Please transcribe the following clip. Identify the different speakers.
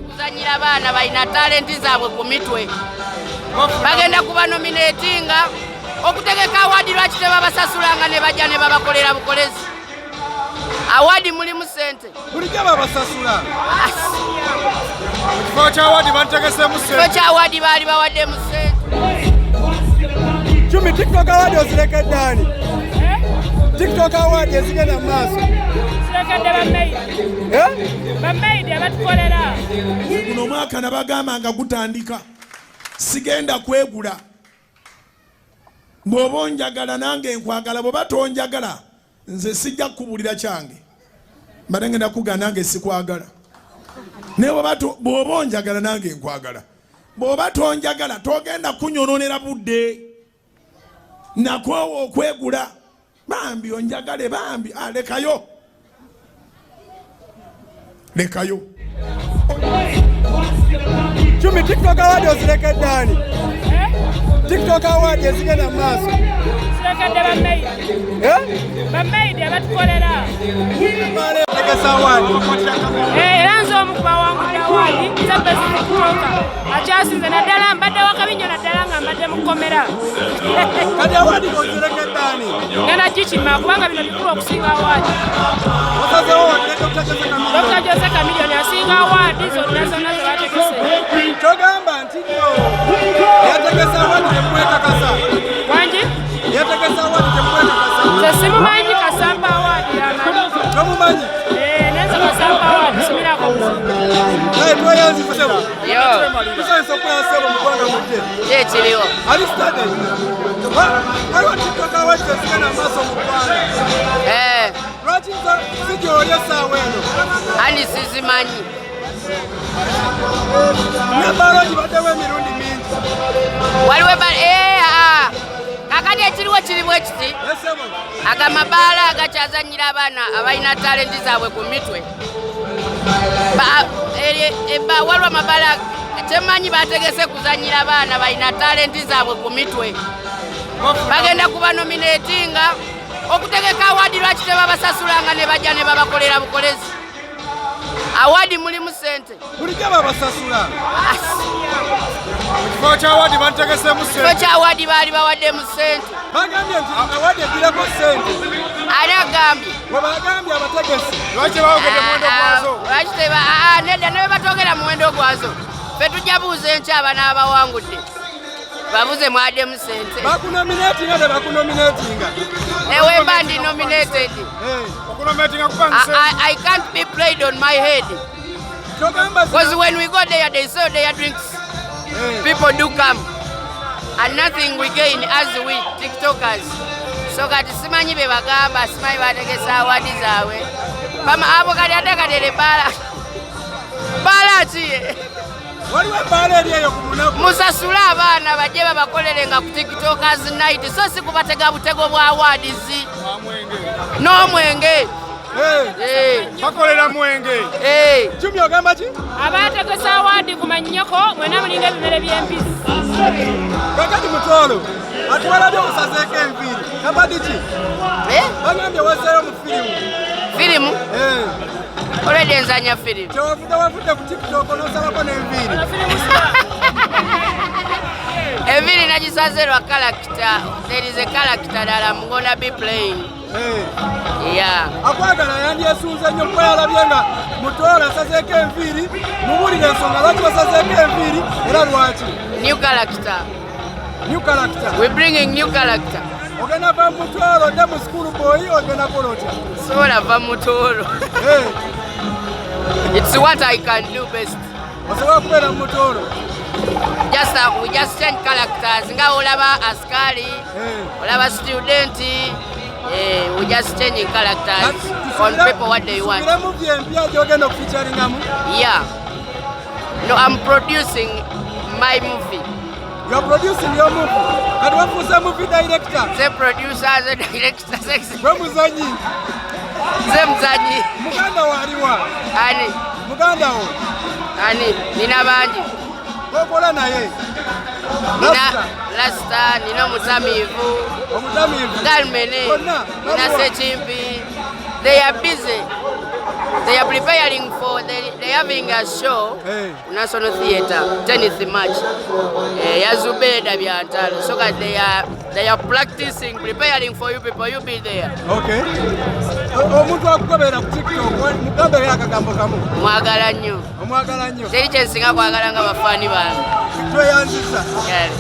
Speaker 1: Kuzanyira abaana balina talenti zaabwe ku mitwe, bagenda kubanominatinga okutegeka award. Lwaki tebabasasulanga ne bajja ne babakolera bukolezi? Award mulimu sente.
Speaker 2: Bulijjo babasasula. Mu kifo kya award bantegesemu
Speaker 1: Kifo
Speaker 2: sente.
Speaker 1: Kya award baali bawaddemu sente.
Speaker 2: Cumi, TikTok award ozirekedde ani? TikTok award ezigenda mu maaso.
Speaker 3: Kirekedde bamaidi.
Speaker 2: Eh?
Speaker 3: Bamaidi abatukolera.
Speaker 4: Guno omwaka nabagamba nga gutandika, sigenda kwegula. Bw'oba onjagala, nange nkwagala. Bw'oba tonjagala, nze sijja kukubulira kyange, mbadde ngenda kugaa nange sikwagala. Naye bw'oba onjagala, nange nkwagala. Bw'oba tonjagala, togenda kunyononera budde. Nakoowa okwegula. Bambi onjagale, bambi alekayo, lekayo.
Speaker 2: Cumi, TikTok award ozirekedde ani? TikTok award ezigenda mu maaso.
Speaker 3: Kirekedde bamaidi.
Speaker 2: Eh?
Speaker 3: Bamaidi abatukolera.
Speaker 2: Tegesa award.
Speaker 3: Eh, era nze omu ku bawangudde award, nze best TikToker akyasinze, naddala mbadde wakabi nnyo, naddala nga mbadde mu kkomera.
Speaker 2: Kati award ozirekedde ani?
Speaker 3: Ngenda gikima kubanga bino bikulu okusinga award.
Speaker 2: Osazeewo wagire Dr. Jose Chameleone.
Speaker 3: Dr Jose Chameleone asinga award zonna zonna ze bategese.
Speaker 2: Kyogamba nti nno yategesa award temwekakasa?
Speaker 3: Wangi?
Speaker 2: Yategesa award temwekakasa?
Speaker 3: Nze simumanyi. Kasampa award yamanyi.
Speaker 2: Tomumanyi?
Speaker 3: Eh, nenze Kasampa award simirako buzibu.
Speaker 2: Naye tweyanziza, ssebo.
Speaker 1: Yo.
Speaker 2: Tusanyusa okulaba, ssebo, mu ggwanga mujje.
Speaker 1: Ki ekiriwo?
Speaker 2: Ali stade. Waliwo TikTok awards ezigenda mu maaso mu ggwanga.
Speaker 1: Eh,
Speaker 2: Lwaki nze si gy'oli essaawa eno?
Speaker 1: Ani sizimanyi.
Speaker 2: N'ebbaala gibaddewo emirundi mingi.
Speaker 1: Waliwo eh, ah. Kakati ekiriwo kirimu ekiti.
Speaker 2: Essebo.
Speaker 1: Aga mabaala agakyazanyira abaana abalina talenti zaabwe ku mitwe. Waliwo amabaala kyemanyi bategese kuzanyira abaana balina talenti zaabwe ku mitwe, bagenda kubanominatinga okutegeka award. Lwaki tebabasasulanga ne bajja ne babakolera bukolezi? Award mulimu sente.
Speaker 2: Bulijjo babasasula. Mu kifo kya award bantegesemu
Speaker 1: Kifo
Speaker 2: sente.
Speaker 1: kya award baali bawaddemu sente.
Speaker 2: Bagambye nti award egirako sente.
Speaker 1: Ani agambye?
Speaker 2: Bwe bagambye abategesi. Lwaki bawogedde muwendo gwazo?
Speaker 1: Lwaki teba nedda, ne batogera muwendo gwazo. Ffe tujja buuza enkya abana abawangudde, babuze mwaddemu sente.
Speaker 2: Bakunominatinga, tebakunominatinga?
Speaker 1: Newemba ndi nominated,
Speaker 2: Okunominatinga kuba
Speaker 1: I can't be played on my head.
Speaker 2: Kyogamba
Speaker 1: because when we go there, they sell their drinks. People do come and nothing we gain as we TikTokers. So kati simanyi be bagamba, simanyi bategesa award zaabwe. Abo kati ate kati baala baala ki?
Speaker 2: Waliwo ebbaala eri eyo ku munaku.
Speaker 1: Musasule abaana bajje babakolere nga ku TikTokers night, so si kubatega butego bwa awards n'omwenge. Eh,
Speaker 2: Bakolera mwenge.
Speaker 1: Eh.
Speaker 2: Cumi, ogamba ki?
Speaker 3: Abategesa award ku mannyoko, mwena mulinga ebimere by'empisi.
Speaker 2: Kakati mutwalo atuwalabye osazeeko enviiri, kabadi ki?
Speaker 1: Eh?
Speaker 2: Bagambye wazeeyo mu firimu.
Speaker 1: Firimu?
Speaker 2: Eh.
Speaker 1: Already nzanya firimu.
Speaker 2: Kyewavudde wavudde ku TikTok n'osalako n'enviiri.
Speaker 3: Ono firimu star.
Speaker 1: Enviiri nagisaze lwa character. There is a character that I'm gonna be playing.
Speaker 2: Eh.
Speaker 1: Yeah.
Speaker 2: Akwagala yandyesunze nnyo kuba yalabye nga mutoolo asazeeko enviiri. Mubulire ensonga lwaki wasazeeko enviiri era lwaki.
Speaker 1: New character.
Speaker 2: New character.
Speaker 1: We bringing new character.
Speaker 2: Ogenda va mutoolo odde mu school boy, ogenda kola otya?
Speaker 1: Sobola va mutoolo.
Speaker 2: Eh,
Speaker 1: It's what I can do best.
Speaker 2: Osobola kubeera mu mutoolo?
Speaker 1: Just we just change characters. Nga olaba askari,
Speaker 2: Eh.
Speaker 1: olaba student. Eh, we just changing characters on people what they want.
Speaker 2: Tusubire movie empya gy'ogenda okufeaturingamu?
Speaker 1: Yeah. No, I'm producing my movie.
Speaker 2: You are producing your movie. Kati wafuuse movie director?
Speaker 1: The producer, the director, the
Speaker 2: Gwe muzanyi?
Speaker 1: muzanyi.
Speaker 2: Muganda wo aliwa?
Speaker 1: Ani?
Speaker 2: Muganda wo.
Speaker 1: Ani? Nina bangi.
Speaker 2: Gokola naye?
Speaker 1: Nina,
Speaker 2: Rasta.
Speaker 1: Rasta, nina omutamiivu.
Speaker 2: Omutamiivu.
Speaker 1: Galmene,
Speaker 2: Bonna,
Speaker 1: nina
Speaker 2: baluwa.
Speaker 1: Sekimpi. They are busy. They are preparing for, they having a show
Speaker 2: Hey.
Speaker 1: ku National Theatre, 10th March. Eh, ya Zubeda Byantalo. So that they are practicing, preparing for you people. You be there.
Speaker 2: Okay. Omuntu akugobera ku TikTok, mugambeyo akagambo kamu.
Speaker 1: Mwagala nnyo.
Speaker 2: Omwagala nnyo.
Speaker 1: Teri kye nsinga kwagala nga bafaani bange.
Speaker 2: Tweyanziza.
Speaker 1: Kale.